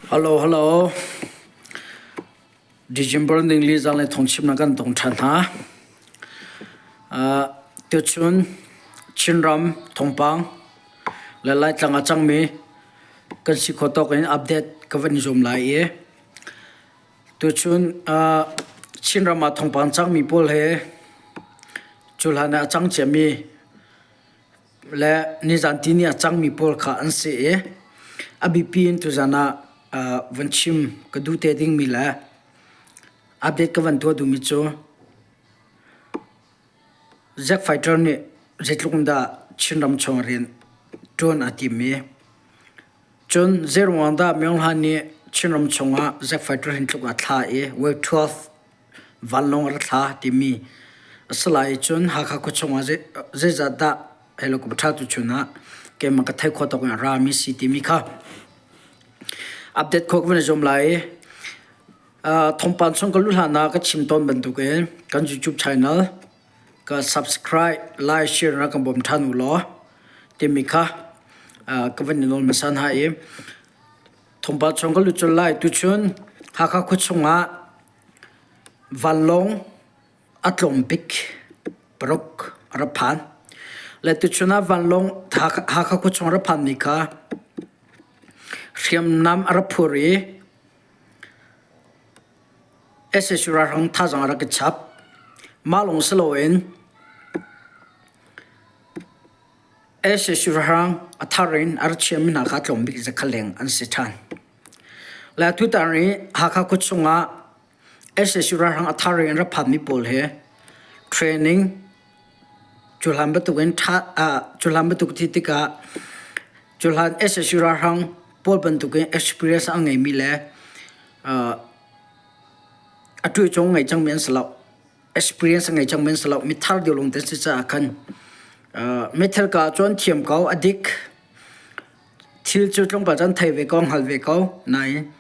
Hello, hello. December ningli zanlei thawngchimnak kan tong ṭhan hna. Uh, tuchun Chinram thawngpang le Laitlang a cangmi kan si khawh tawk in update ka van i zuam lai i tuchun uh, Chinram ah thawngpang cangmi pawl he cu hlan ah a cang ciami le nizan tini a cangmi pawl kha an si i a biapi in tuzan ah van chim ka duh te dingmi le update ka van tuah duhmi cu Zack Fighter nih zeitluk in dah Chinram chung rian ṭuan a tim i cun zeiruang dah Myo Hlan nih Chinram chungah Zack Fighter hin tluk a thla i Wave 12 vanlawng a ra thla timi a si lai i cun Hakha khuachung ah zeizat dah helicopter tuchun ah keimah ka theih khawh tawk in a rami si timi kha update khawh ka van i zuam lai i thawngpang chung ka luh hlan ah ka chim tawn bantukin kan YouTube channel ka subscribe, like, share na kan bawm ṭhan u law timi kha ka van i nawl hmasa hna i thawngpang chung ka lut colh lai. Tuchun Hakha khuachung ah Vanlawng a tlawm bik paruk a ra phan. Le tuchun ah vanlawng Hakha khuachung a ra phanmi kha hriamnam a ra phur i sac ralhrang thazaang a rak i chap. Mah lawng si loin sac ralhrang a thar in a ra chiami hna kha a tlawm bik zakhat leng an si ṭhan. Le tutan i Hakha khuachung ah sac ralhrang a thar in an rak phanmi pawl hi training cuhlan bantukin cuhlan bantuk ti tikah cuhlan sac ralhrang pawl bantukin experience a ngeimi le a ṭuihcung ngei cangmi an si lo. Experience a ngei cangmi an si lo. Mithar deuh lawng te si caah khan meithal ka ah cun thiam ko a dik. Thil cu tlawmpal cu an thei ve ko, hngal ve ko. Nain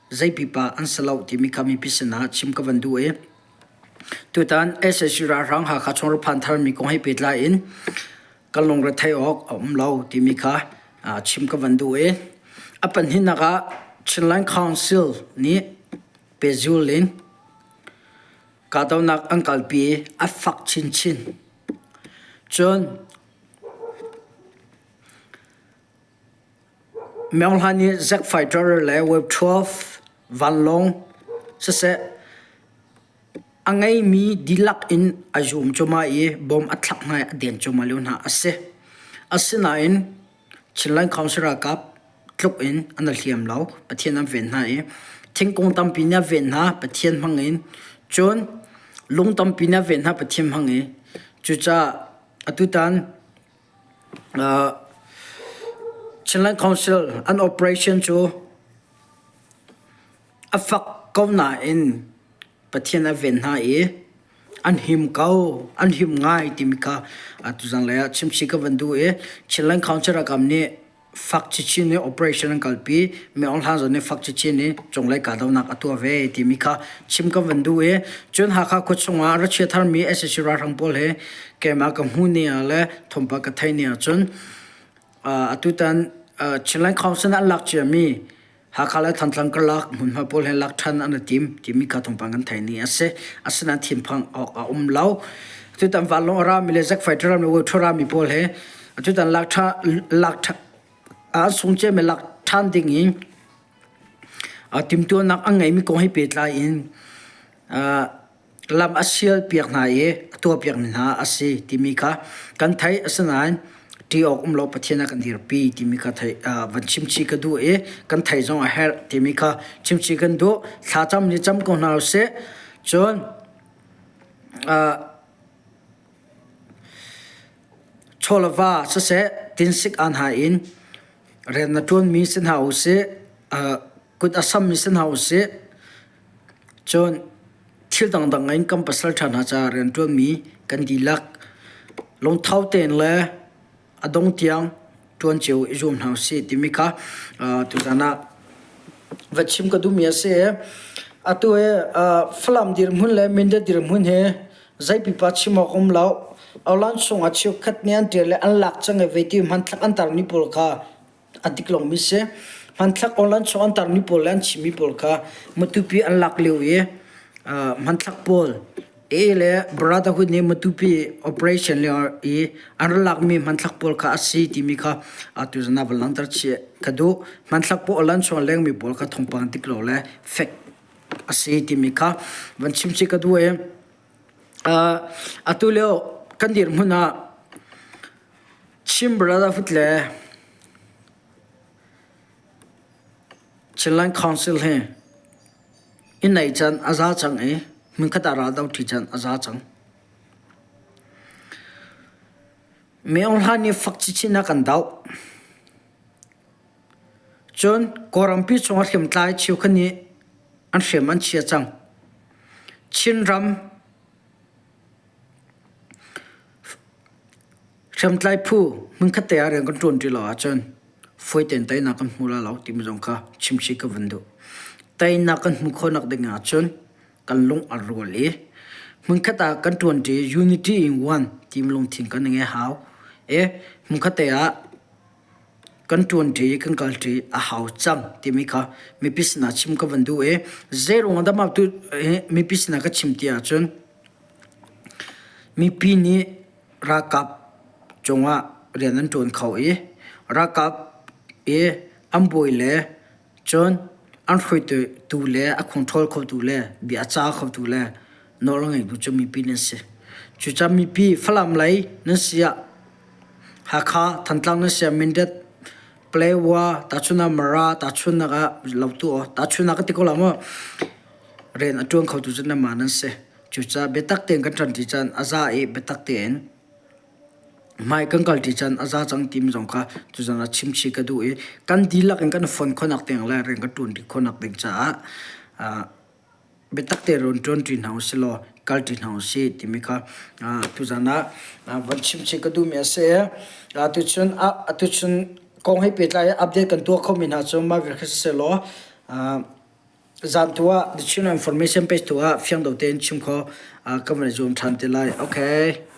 zei pipa an si lo timi kha mipi sinah chim ka van duh i tutan sac ralhrang Hakha chung rak phan tharmi kong he pehtlai in kan lungre theih awk a um lo timi kha chim ka van duh i a pahnihnak ah Chinland Council nih pehzul in kahdohnak an kalpi i a fak chinchin. Cun Myo Hlan nih Zack Fighter le Wave 12 vanlawng siseh a ngeimi dihlak in a zum cuahmah i bom a thlak hna i a den cuahmah lio hna a si. Asinain Chinland Council ralkap tluk in an i hliam lo. Pathian an ven hna i thingkung tampi nih a ven hna Pathian hmang in. Cun lung tampi nih a ven hna Pathian hmang i. Cucaah atutan Chinland Council an operation cu a fak ko nain Pathian a ven hna i an him ko, an him ngai timi kha tuzanglei ah chimchih ka van duh i Chinland Council ralkap nih fak chinchin in operation an kalpi. Mi Aung Hlan zong nih fak chinchin in cunglei kahdohnak a tuah ve timi kha chim kan van duh i cun Hakha khuachung ah a ra chia tharmi sac ralhrang pawl he keimah ka hmuh ni ah le thawngpang ka theih ni ahcun atutan Chinland Council an lak ciami Hakha le Thantlang karlak hmunhma pawl he lak ṭhan an i tim timi kha thawngpang kan theih ni a si. Asinain thinphang awk a um lo. Atutan vanlawng a rami le Zack fighter rami le rami pawl he atutan lak ṭha lak ṭha an sung ciami lak ṭhan ding in timhtuahnak an ngeimi kong he pehtlai in lam a sialpiak hna i a tuahpiakmi hna a si timi kha kan theih. Asinain ṭih awk um lo Pathian a kan dirpi timi kha theih van chimchih ka duh i kan theih zong a herh timi kha chimchih kan duh. Thlacam nih cam ko hna usih. Cun chaw le va siseh tinsik aan hna in rian na ṭuanmi si hna usih, kut a sammi si hna usih. Cun thil dangdang in kan pasalṭha hna caah rianṭuanmi kan dihlak lungtho tein le a dong tiang ṭuan cio i zuam hna usih timi kha tuzan ah va chim ka duhmi a si. Atu hi Falam dirhmun le Mindat dirhmun hi zei pipa chim awk um lo. Awlan chungah cheukhat nih an ṭial le an lak cang i vei ti hmanthlak an tarmi pawl kha a dik lomi si. Hmanthlak online chung an tarmi pawl le an chimmi pawl kha Matupi an lak lio i hmanthlak pawl AA le Brotherhood nih Matupi operation lio i an rak lakmi hmanthlak pawl kha a si timi kha atu zan ah van langhter chih ka duh. Hmanthlak pawl online chung a lengmi pawl kha thawngpang dik lo le fake a si timi kha van chim chih ka duh i atu lio kan dirhmun ah Chin Brotherhood le Chinland Council hi i neih can a za cang i hmunkhat ah ral do ṭi can a za cang. Mi Aung Hlaing nih fak chinchin a kan doh. Cun Kawlrampi chung a hriamtlai cheukhat nih an hriam an chia cang. Chinram Hriamtlai phu hmunkhat te ah rian kan ṭuanṭi lo ahcun fawi tein teinak kan hmu lai lo timi zong kha chimchih ka van duh. Teinak kan hmuh khawhnak ding ahcun kan lung a rual i hmunkhat ah kan ṭuanṭi unity in one timi lungthin kan i ngei hau. I hmunkhat te ah kan ṭuanṭi kan kalṭi a hau cang timi kha mipi sinah chim ka van duh i zeiruang ah dah mah tu mipi sinah ka chim ti ahcun mipi nih ralkap cungah rian an ṭuan kho i ralkap i an bawi le cun an hruaitu le a control khotu le bia a ca khotu le nawl a ngeitu cu mipi nan si. Cucaah mipi Falam lei nan si ah Hakha, Thantlang nan si ah Mindat, Paletwa, tahchunhnak Mara, tahchunhnak ah Lautu aw, tahchunhnak ka ti ko la maw? Rian a ṭuan khotu cu nanmah nan si. Cucaah biatak tein kan ṭanṭi caan a za i biatak tein hmai kan kalṭi caan a za cang timi zong kha tuzan ah chimchih ka duh i kan dihlak in kan fon khawhnak ding le rian kan ṭuanṭi khawhnak ding caah biatak tein rian ṭuanṭi hna usih law kalṭi hna usih timi kha tuzan ah van chimchih ka duhmi a si. Tuchun atuchun kong he pehtlai in update kan tuah khomi hna cu mah vial kha siseh law Zan tu ah The Chin Information page tu ah fiang do tein chim kho ka van i zuam ṭhan te lai. Okay.